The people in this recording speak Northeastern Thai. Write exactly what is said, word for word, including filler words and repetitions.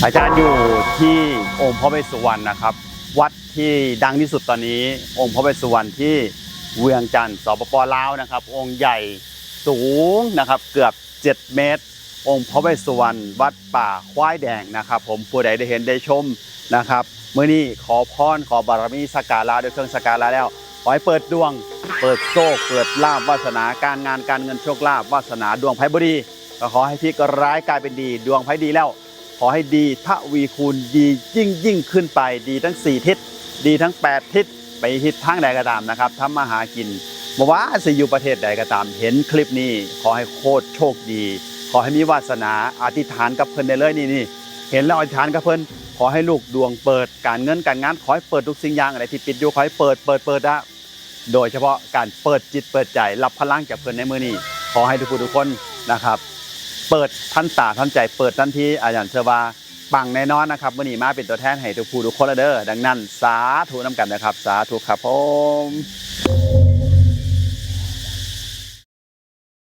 อาจารย์อยู่ที่องค์พระเวสสุวรรณนะครับ วัดที่ดังที่สุดตอนนี้ องค์พระเวสสุวรรณที่เวียงจันทร์ สปป ลาวนะครับ องค์ใหญ่สูงนะครับ เกือบ เจ็ด เมตร องค์พระเวสสุวรรณ วัดป่าควายแดงนะครับ ผม ผู้ใดได้เห็นได้ชมนะครับ มื้อนี้ขอพรขอบารมีสักการะด้วยเครื่องสักการะแล้ว ขอให้เปิดดวง เปิดโชค เปิดลาภวาสนา การงานการเงินโชคลาภวาสนา ดวงไผบ่ดี ก็ขอให้พลิกร้ายกลายเป็นดี ดวงไผดีแล้ว ขอให้ดีทวีคูณ ดียิ่งยิ่งขึ้นไป ดีทั้งสี่ทิศ ดีทั้งแปดทิศ ไปทิศทางใดก็ตามนะครับ ทำมาหากิน บ่ว่าสิอยู่ประเทศใดก็ตาม เห็นคลิปนี้ ขอให้โคตรโชคดี ขอให้มีวาสนา อธิษฐานกับเพิ่นได้เลย นี่นี่ เห็นแล้วอธิษฐานกับเพิ่น ขอให้ลูกดวงเปิด การเงินการงาน ขอให้เปิดทุกสิ่งอย่าง อะไรที่ปิดอยู่ ขอให้เปิด เปิด เปิดอะ โดยเฉพาะการเปิดจิตเปิดใจ รับพลังจากเพิ่นในมื้อนี้ ขอให้ทุกผู้ทุกคนนะครับ เปิดทันตาทันใจ เปิดทันที อาจารย์เชื่อว่าปังแน่นอนนะครับ มื้อนี้มาเป็นตัวแทนให้ทุกผู้ทุกคนแล้วเด้อ ดังนั้น สาธุนำกันนะครับ สาธุครับผม